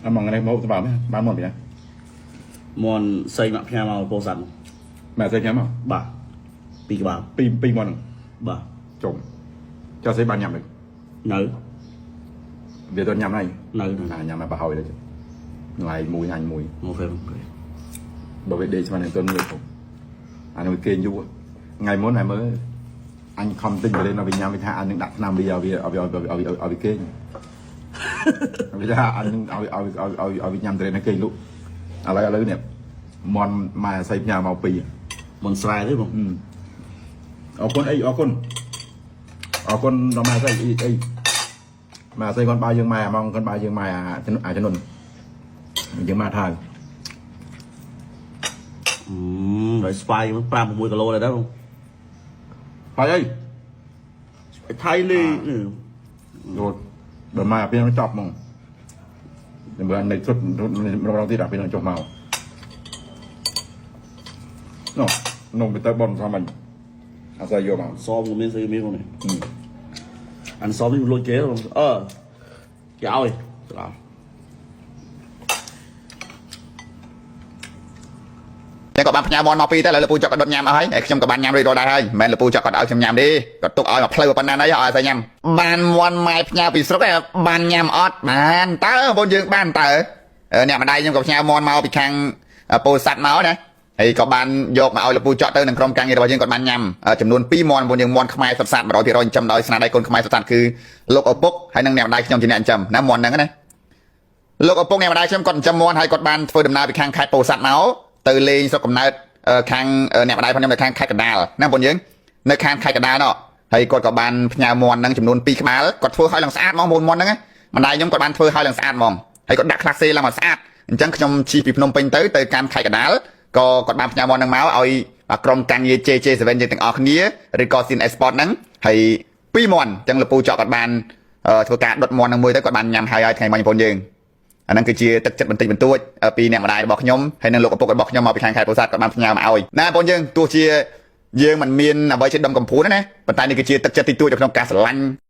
អមថ្ងៃមកស្បើបានមកពីណា មាន់សីមកផ្ញើមកពោធិ៍សាត់ ម៉ែស្អីញ៉ាំមក បាទពីរក្បាល ពីរពីរមាន់ហ្នឹង បាទ ចុំចុះស្អីបានញ៉ាំទេ នៅ វាទៅញ៉ាំហើយ នៅ ណាញ៉ាំមកប្រហើយទៅថ្ងៃមួយអញមួយ OK OK បើវាដេកស្មាននឹងទៅមួយផងអានោះគេងយូរថ្ងៃមុនហើយមើលអញខំទិញបរិញ្ញាមកវាញ៉ាំវាថាអញនឹងដាក់ថ្នាំវាឲ្យវាឲ្យវាឲ្យវាឲ្យវាគេងវាថាអញនឹងឲ្យឲ្យឲ្យឲ្យឲ្យវាញ៉ាំត្រេនឲ្យគេងលក់ឥឡូវនេះមន់ម៉ែស្អីផ្ញើមកពីរ មិនស្រែទេបង អរគុណអីអរគុណអរគុណដល់ម៉ែស្អីអីអីម៉ែស្អីគាត់បាយយើងម៉ែហ្មងគាត់បាយយើងម៉ែអាអាចនុនយើងមកថា អឺហើយស្វាយ5 6គីឡូដែរបង បាយអី ស្វាយថៃលី រត់បើម៉ែអាពេលហ្នឹងចប់ហ្មងបើនៅជុតម្ដងទៀតអាពេលហ្នឹងចុះមកនោះនំទៅបនសមអញអាស្រ័យយកមក សមក៏មានស្អីមានបងនេះអានសមនេះលួចគេបងអឺគេឲ្យស្ដាប់ ចឹងក៏បានផ្ញើមន់មកពីរទៅឥឡូវលពូចកក៏ដុតញ៉ាំអស់ហើយហើយខ្ញុំក៏បានញ៉ាំរួចរាល់ដែរហើយមិនមែនលពូចកក៏ឲ្យខ្ញុំញ៉ាំទេគាត់ទុកឲ្យមកផ្លូវប៉ុណ្ណាហើយឲ្យតែញ៉ាំបានមន់ម៉ែផ្ញើពីស្រុកឯងបានញ៉ាំអត់បានតើបងប្អូនយើងបានតើអ្នកម្ដាយខ្ញុំក៏ផ្ញើមន់មកពីខាងពោធិ៍សាត់មកណាហើយក៏បានយកមកឲ្យលពូចកទៅនឹងក្រុមការងាររបស់យើងគាត់បានញ៉ាំចំនួន2មន់បងប្អូនយើងមន់ខ្មែរសុទ្ធសាធ100%ចិញ្ចឹមដោយស្នាដៃកូនខ្មែរសុទ្ធសាធគឺលោកឪពុកហើយនិងអ្នកម្ដាយខ្ញុំជាអ្នកចិញ្ចឹមណាមន់ហ្នឹងណា លោកឪពុកអ្នកម្ដាយខ្ញុំគាត់ចិញ្ចឹមមាន់ហើយគាត់បានធ្វើដំណើរពីខាងខេត្តពោធិ៍សាត់មកទៅលេងស្រុកកំណើតខាងអ្នកម្ដាយផងខ្ញុំនៅខាងខេត្តកណ្ដាលណាបងប្អូនយើងនៅខាងខេត្តកណ្ដាលនោះហើយគាត់ក៏បានផ្ញើមាន់ហ្នឹងចំនួន2ក្បាលគាត់ធ្វើឲ្យឡើងស្អាតហ្មងបងប្អូនមាន់ហ្នឹងណាម្ដាយខ្ញុំគាត់បានធ្វើឲ្យឡើងស្អាតហ្មងហើយគាត់ដាក់ក្លាសេឡើងមកស្អាតអញ្ចឹងខ្ញុំជិះពីភ្នំពេញទៅទៅកាន់ខេត្តកណ្ដាលក៏គាត់បានផ្ញើមាន់ហ្នឹងមកឲ្យក្រុមការងារ JJ7 យើងទាំងអស់គ្នាឬក៏ CNS Sport ហ្នឹងហើយពីរមាន់អញ្ចឹងលពូចកគាត់បានធ្វើការដុតមាន់ហ្នឹងមួយទៅគាត់បានញ៉ាំហើយហើយថ្ងៃមិញបងប្អូនយើង អាហ្នឹងគឺជាទឹកចិត្តបន្តិចបន្តួចពីអ្នកម្ដាយរបស់ខ្ញុំហើយនិងលោកឪពុករបស់ខ្ញុំមកពីខាងខេត្តពោធិ៍សាត់គាត់បានផ្ញើមកឲ្យណាបងប្អូនយើងទោះជាយើងមិនមានអ្វីជាដុំកំភួនទេណាប៉ុន្តែនេះគឺជាទឹកចិត្តតិចតួចនៅក្នុងការស្រឡាញ់